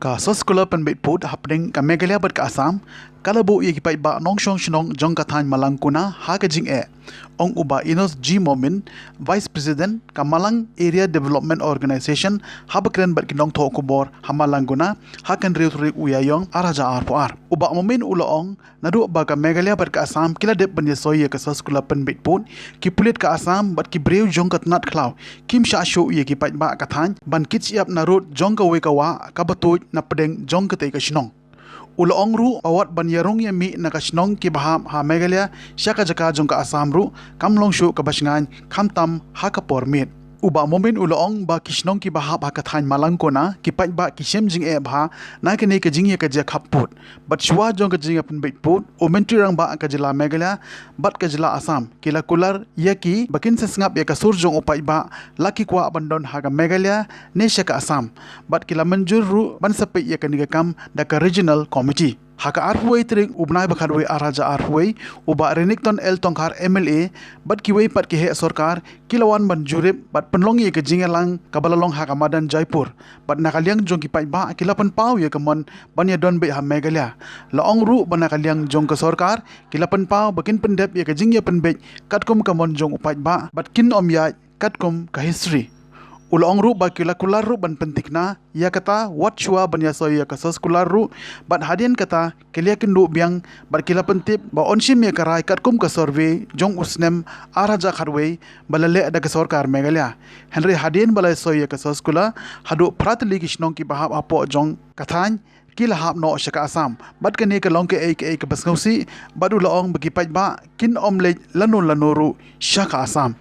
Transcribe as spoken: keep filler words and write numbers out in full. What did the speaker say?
Ka soskular pynbeit pud hapdeng ka Meghalaya bad ka Assam ka la buh ïa ki paidbah nongshong shnong jong ka thaiñ Malangkona ha ka jingeh, ong u Bah Enos G Momin, Vice President ka Malang Area Development Organisation, haba kren bad ki nongthoh khubor ha Malangkona ha ka hynriew tarik u Ïaïong ar hajar arphew ar. U Bah Momin u la ong naduh ba ka Meghalaya bad ka Assam ki la dep ban ïasoi ïa ka soskular pynbeit pud, ki pulit ka Assam bad ki briew jong ka tnat khlaw kim shah shuh ïa ki paidbah ka thaiñ ban kit shyiap na rud jong kawei ka wah kaba tuid na pdeng jong katei ka shnong. U la ong ruh ba wat ban ïarung ïamih na ka shnong kiba hap ha Meghalaya sha ka jaka jong ka Assam ruh kam long shuh kaba shngaiñ, khamtam ha ka por miet. U Bah Momin u la ong ba ki shnong kiba hap ha ka thaiñ Malangkona ki paidbah ki shem jingeh bha na kane ka jingïakajia khappud. Bad shuwa jong ka jingïapynbeit pud, u Myntri Rangbah ka jylla Meghalaya bad ka jylla Assam ki la kular ïa ki ba kin sa sngap ïa ka sur jong u paidbah, la ki kwah ban don ha ka Meghalaya ne sha ka Assam. Bad ki la mynjur ruh ban sa peit ïa kane ka kam da ka Regional Committee. Ha ka arphew wei tarik u bnai ba khatwei ar hajar arphew wei, u Bah Renikton L Tongkhar M L A bad kiwei pat ki heh sorkar ki la wan ban jurip bad pynlong ïa ka jingïalang kaba la long ha ka madan Jaipur. Bad na ka liang jong ki paidbah ki la pynpaw ïa ka mon ban ïadon beit ha Meghalaya. La ong ruh ba na ka liang jong ka sorkar ki la pynpaw ba kin pyndep ïa ka jingïapynbeit katkum ka mon jong u paidbah bad kin ym ïaid katkum ka history. U la ong ruh ba ki la kular ruh ban pynthikna ïa kata wat shuwa ban ïasoi ïa ka soskular ruh, bad hadien kata ki la ïakynduh biang bad ki la pyntip ba yn shim ïa ka rai katkum ka survey jong u snem ar hajar khatwei ba la leh da ka sorkar Meghalaya. Hynrei hadien ba la ïasoi ïa ka soskular, haduh phra tylli ki shnong kiba hap hapoh jong ka thaiñ ki la hap noh sha ka Assam. Bad kane ka long kaei kaei kaba sngewsih, bad u la ong ba ki paidbah kin ym leit lano lano ruh sha ka Assam.